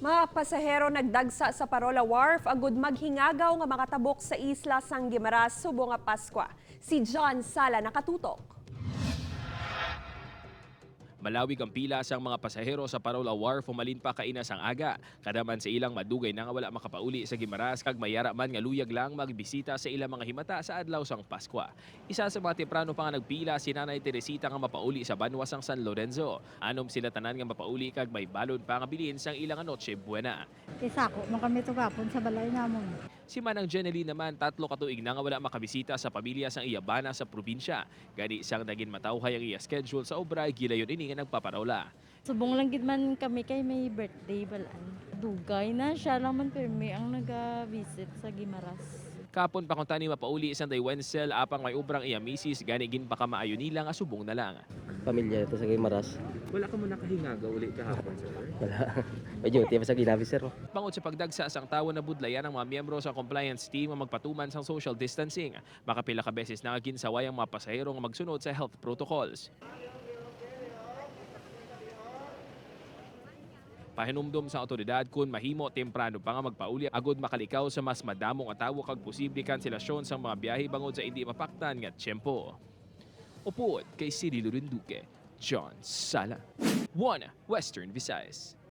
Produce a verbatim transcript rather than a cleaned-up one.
Mga pasahero nagdagsa sa Parola Wharf agud maghingagaw nga makatabok sa isla sang Guimaras subong nga Paskwa. Si John Sala nakatutok. Malawig ang pila sang mga pasahero sa Parola Wharf humalin pa kaina sang aga. Kada man sa ilang madugay na nga wala makapauli sa Guimaras kag may ara man nga luyag lang magbisita sa ilang mga himata sa adlaw sang Paskwa. Isa sa mga temprano pa nga nagpila si Nanay Teresita nga mapauli sa banwa sang San Lorenzo. Anom sila tanan nga mapauli kag may balon pa nga bilin sang ilang Noche Buena. Isako man kami tugapon sa balay namon. Si Manang Jeneline naman, tatlo ka tuig na nga wala makabisita sa pamilya sang iya bana sa probinsya. Gani, sang nagin matawhay ang iya schedule sa obra, gilayon ini nga nagpaparola. Subong lang gid man kami kay may birthday balaan. Dugay na, siya lang man pirmi ang naga-visit sa Guimaras. Kapon pa kuntani mapauli sang day Wenzel, apang may obrang iya misis, gani ginpakamaayo nila nga subong na lang. Pamilya ito sa Guimaras. Wala ka mo nakahingaga uli kahapon, sir? Wala. May duty pa sa Guinabi, sir. Bangod sa pagdagsa sang tawo, nabudlayan ang mga miyembro sa compliance team nga magpatuman sang social distancing. Makapila ka beses na nga ginsaway ang mga pasahero nga magsunod sa health protocols. Pahinumdom sa awtoridad kon mahimo temprano pa nga magpauli agud makalikaw sa mas madamo nga tawo kag posible kanselasyon sang mga biyahe bangod sa indi mapaktan nga tiyempo. Upod kay Cirilo Rinduque, John Sala, One Western Visayas.